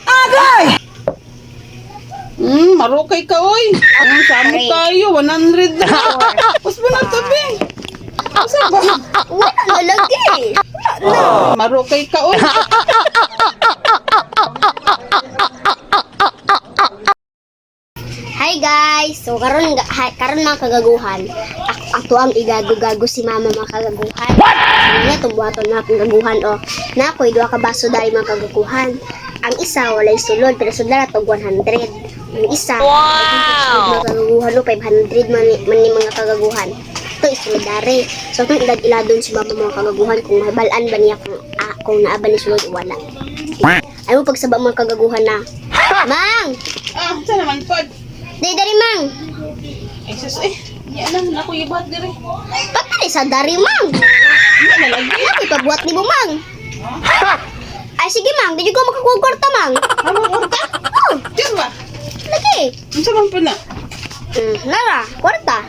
Agay! Marukay ka, oy. Ang samo Three. tayo, 100 na. Mas ba na tabi? Asa ba? Wala na lagi. Wala na. Marukay ka, oy. Hi guys! So karon karon mga kagaguhan, ako ato ang igago-gago si mama mga kagaguhan. What? Nga itong buhaton mga kagaguhan oh. Na ako'y duha ka baso dahil mga kagaguhan. Ang isa walay sulod pero sudlan ato 100. Ang isa, wow! Mga kagaguhan oh, 500 man, man ni mga kagaguhan. Ito isulod dari. So itong ilad-iladon si mama mga kagaguhan kung mabalaan ba niya kung, kung naaba ni sulod o wala. Ay mo pagsaba mga kagaguhan na. Mang! Ah, sa naman pod. Di dari mang! Ay, sus, eh. Yan na, ako ibuhat diri. Patay sa dari mang! Yan na lagi. Ano ipabuhat ni mo mang? Ay sige mang, di ko makakuha og kwarta mang. Ano, kwarta? Oh, Diyan ba? lagi. Unsa man po na? Nara, kwarta.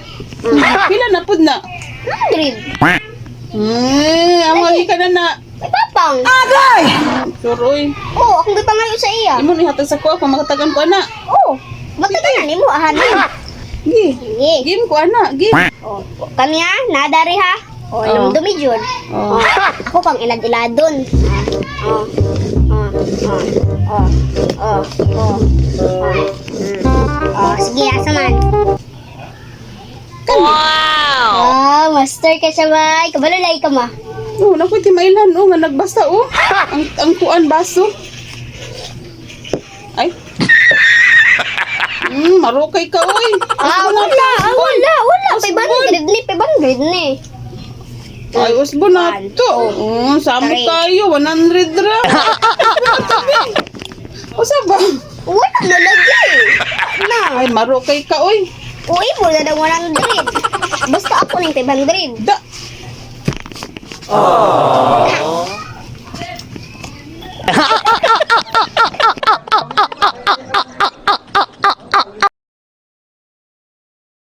Pila na pod na? 100. Ang lagi ka na na. May papang. Agay! Sure, oy. Oh, akong gipangayo sa iya. Imo ni hatag sa kuha kung makatagan ko ana. Oh, matagal na nimo ahanan. Gi. Sige. Game ko ana, gi. Oh, kami ha, nadari ha. Oh, Oh. oh. dumi jud. Oh. Oh, ako kang ilad-iladon. Oh. Oh. Oh. Oh. Oh. Oh. Oh. Oh, sige, asa man. Wow! Ah, master ka siya bay. Kabalo lay ka ma. Oh, naku ti mailan oh nga nagbasa oh. Ang kuan baso. Ay. Marukay ka oy. Ah, wala, ah, wala, wala. 500 ni, 500 ni. Ay, usbo na One, to. Oh, samo three. tayo 100 ra. Usa ba? Wala na lagi. Na. Ay, marukay ka oy. Uy, wala na 100. Basta ako ning 500. Da.